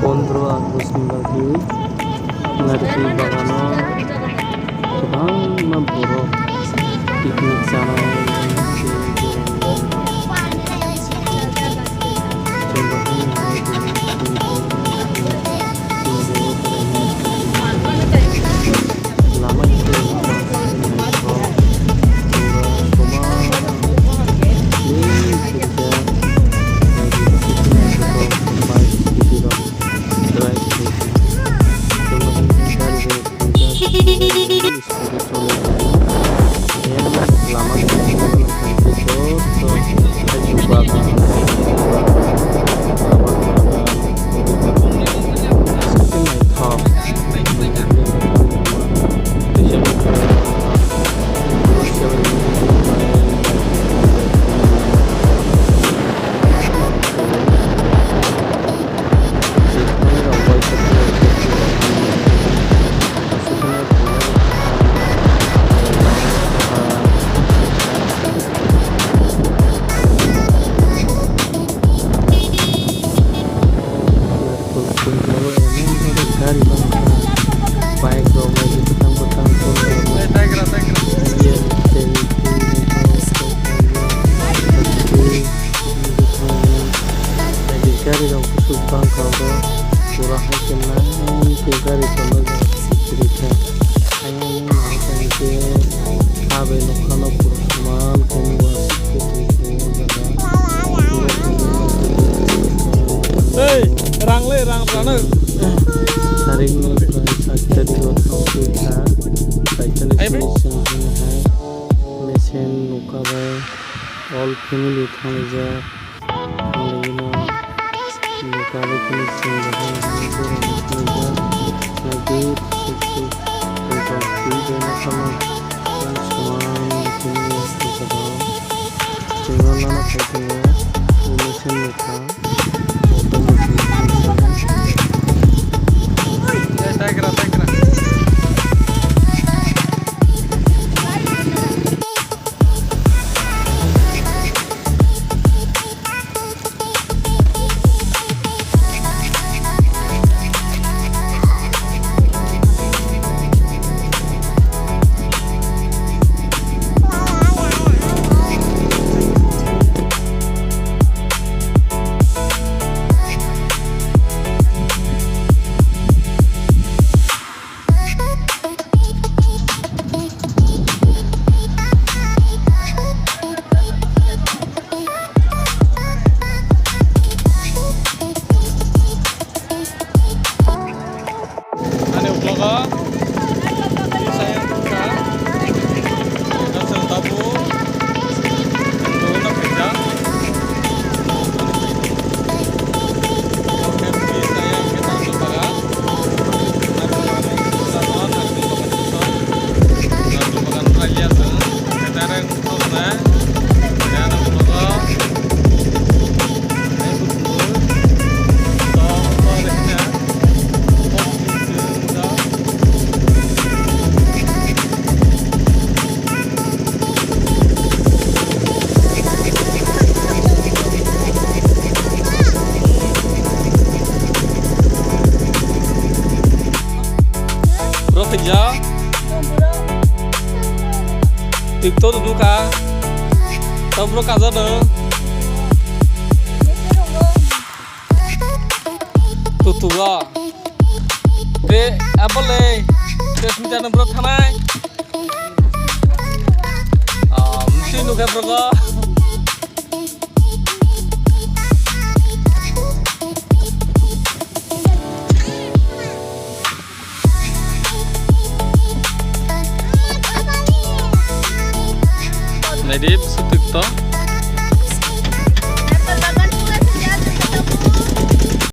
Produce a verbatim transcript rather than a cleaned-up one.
Pondro August ni bagwi narikul bagano kwbangma borok picnic chanai. Gari bangkha, bike rok bai kwchang kwchang phone rok. Gari rok bwswk bangkha oro, pura hai khe nang khe gari tongna rikha. Ang nang khe abai nokha no pura sman khe nw aswk khe twi khe o jaga. Hey, rang le, rang, rang le. Tarik no prai sat tarik o thang twi kha. Paithani sini seng hino hai. Mesen nokha bai all family thanglaijak. Thanglaigwino nokha bai kheno chwng bahai bahai borok nukjak. Naidi suk suk tongthok twi bai nokha no. Tang soman kheno nukjak. Chwngno lana phai tongo. Mesen nokha. Ani uklogo saya wngkha Gachal Tabu, Nuguna Phaijak. Bro, khaija. Tik to dudu kha. Tam bro kaja do. Tutugo. Te abole. Te sumjana bro thanai. Ah, mesti nukhe bro ko. Naidi, bwswk twk to.